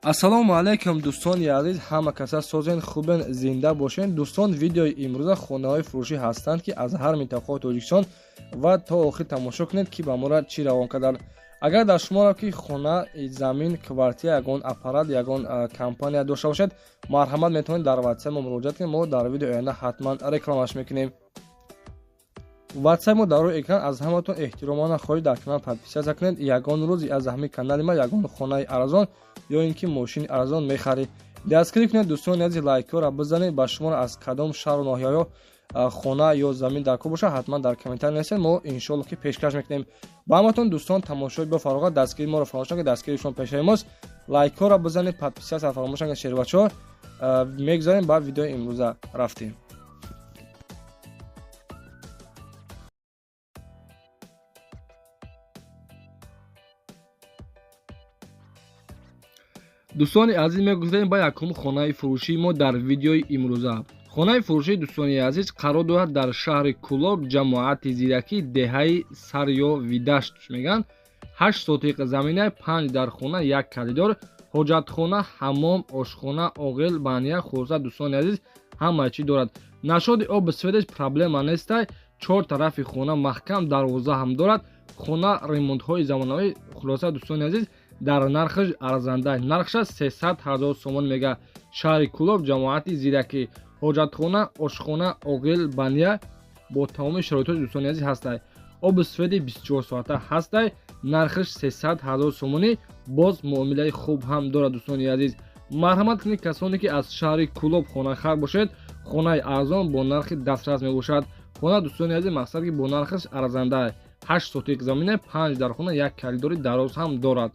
Ассалому алайкум, дӯстони азиз, ҳама каса созен, хубен, зинда бошен. Дӯстон, видеои имрӯза хонаҳои фурӯшӣ ҳастанд, ки аз ҳар минтақаи Тоҷикистон, ва то охир тамошо кунед, ки ба мора чӣ равон карданд. Агар дар шуморо ки хона, замин, квартира, ягон аппарат, ягон компания дошта бошед, марҳамат, метавонед дар ватсап мо муроҷиат кунед. Мо дар видеои оянда ҳатман рекламаш мекунем. Ватсап мо дар рӯи экран. Аз ҳаматон эҳтиромона хоҳиш, дар канал подписаться кунед. Ягон рӯз аз ҳамин канали ма ягон хонаи арзон ё ин ки мошини арзон мехаред. Дастгирӣ кунед, дӯстони азиз, лайкҳоро бизанед. Ба шуморо аз кадом шаҳру ноҳияҳо хона ё замин дар кор бошад, ҳатман дар комментарий нависед, мо иншоалло ки пешкаш мекунем ба ҳаматон. Дӯстон, тамошои бо фароғат, дастгирии моро фаромӯш накунед, дастгирии шумо пешаи мост. Лайкҳоро бизанед, подписаться фаромӯш накунед. Шербачаҳо, мегузарем ба видеои имрӯза, рафтем. Дӯстони азиз, мегузарем ба якум хонаи фурӯшии мо дар видеои имрӯза. Хонаи фурӯшии, дӯстони азиз, қарор дорад дар шаҳри Кӯлоб, ҷамоати Зиракӣ, деҳаи Сарёвидашт мегӯянд. 8 сотиқ замина, панҷ дар хона, як коридор, ҳоҷатхона, ҳаммом, ошхона, оғил, баня. Хулоса, дӯстони азиз, ҳама чӣ дорад. Насчёти обу светаш проблема нестай. Чор тарафи хона маҳкам, дарвоза ҳам дорад. Хона ремонтҳои замонавӣ. Хулоса, дӯстони азиз, дар нархаш арзанда, нархша 300 000 сомон мега. Шаҳри Кӯлоб, ҷамоати Зиракӣ, ҳоҷатхона, ошхона, оғил, баня бо тамоми шароитҳои, дӯстони азиз, ҳастай. Обу свети 24 соата ҳастай. Нархаш 300 000 сомонӣ, боз муомилаи хуб ҳам дорад. Дӯстони азиз, марҳамат кунед, касоне ки аз шаҳри Кӯлоб хонахар бошед. Хонаи арзон бо нархи дастрас мебошад. Хона, дӯстони азиз, мақсад ки бо нархаш арзанда. 8 сотик замина, панҷ дар хона, як коридори дароз ҳам дорад,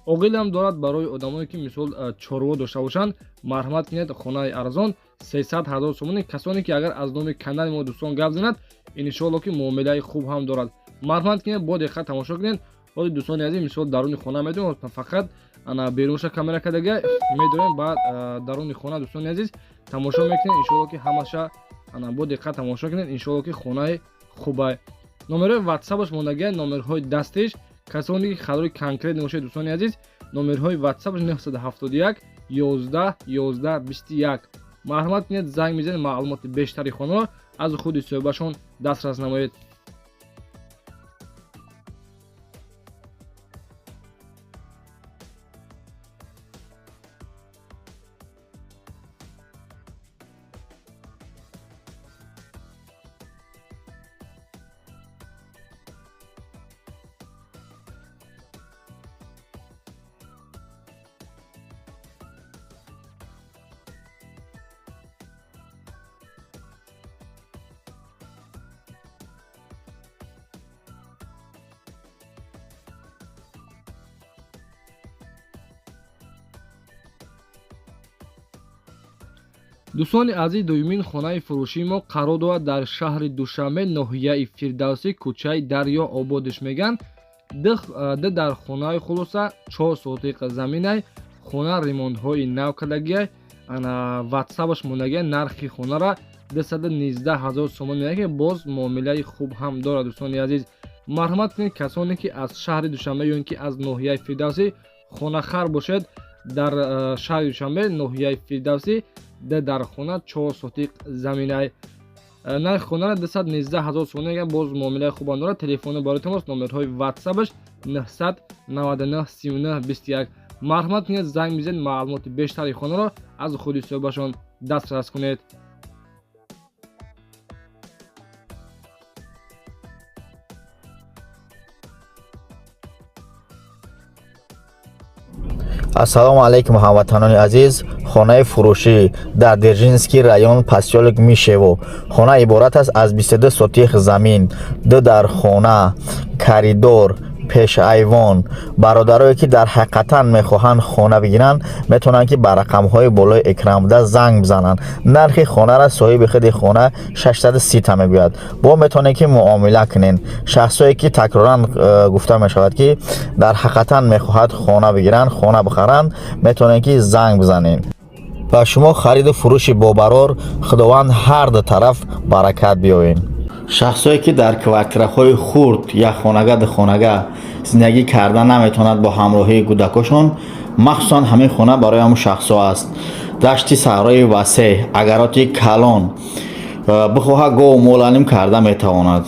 оғилам дорад. Барои одамое ки мисол чорво дошта бошанд, марҳамат кунед. Хонаи арзон 300 000 сомонӣ. Касоне ки агар аз номи канали мо дӯстон гап занад, иншоалло ки муомилаи хуб ҳам дорад. Марҳамат кунед, бо диққат тамошо кунед. Ҳоли, дӯстони азиз, мисол даруни хона медонем, фақат ана берунша камера кардага медорем. Баъд даруни хона, дӯстони азиз, тамошо мекунед. Иншоалло ки ҳамаша ана бо диққат тамошо кунед. Иншоалло ки хонаи хубай. Номерҳои ватсапаш мондагия, номерҳои дастиш. Касоне ки харидори конкрет мебошед, дӯстони азиз, номерҳои ватсапаш 971 11 11 21. Марҳамат кунед, занг мезанед, маълумоти бештари хонаро аз худи соҳибашон дастрас намоед. Дӯстони азиз, дуюмин хонаи фурӯшии мо қарор дорад дар шаҳри Душанбе, ноҳияи Фирдавсӣ, кӯчаи Дарё Ободиш мегӯянд. Ду дар хонаи, хулоса, 4 сотиқ заминай. Хона ремонтҳои нав кардагиай. Ана ватсапаш мондагиай. Нархи хонара 219 000 сомон меяд, ки боз муомилаи хуб ҳам дорад. Дӯстони азиз, марҳамат кунед, касоне ки аз шаҳри Душанбе ё ин ки аз ноҳияи Фирдавсӣ хонахар бошед. Дар шаҳри Душанбе, ноҳияи Фирдавсӣ, ду дар хона, 4 сотиқ заминай. Нархи хонара 219 000 сомон мегӯяд, боз муомилаи хубам дорад. Телефони барои тамос, номерҳои ватсапаш 999 39 21. Марҳамат кунед, занг мезанед, маълумоти бештари хонаро аз худи соҳибашон дастрас кунед. Ассалому алайкум, ҳамватанони азиз! Хонаи фурӯшӣ дар Дзержинский район, посёлок Мишево. Хона иборат аст аз 22 сотих замин, ду дар хона, коридор, пешайвон. Бародарое ки дар ҳақиқатан мехоҳанд хона бигиранд, метавонанд ки ба рақамҳои болои экран буда занг бизананд. Нархи хонара соҳиби худи хона 630 та мегӯяд, бо метавонед ки муомила кунед. Шахсое ки такроран гуфта мешавад, ки дар ҳақиқатан мехоҳад хона бигиранд, хона бихаранд, метавонед ки занг бизанед. Ба шумо хариду фурӯши бобарор, Худованд ҳар ду тараф баракат биёед. Шахсое ки дар квартираҳои хурд, якхонага, духонага зиндагӣ карда наметавонад бо ҳамроҳии кӯдакошон. Махсусан ҳамин хона барои ҳамун шахсҳо аст. Дашти саҳрои васеъ, огороди калон, бихоҳад, гову моланим карда метавонад.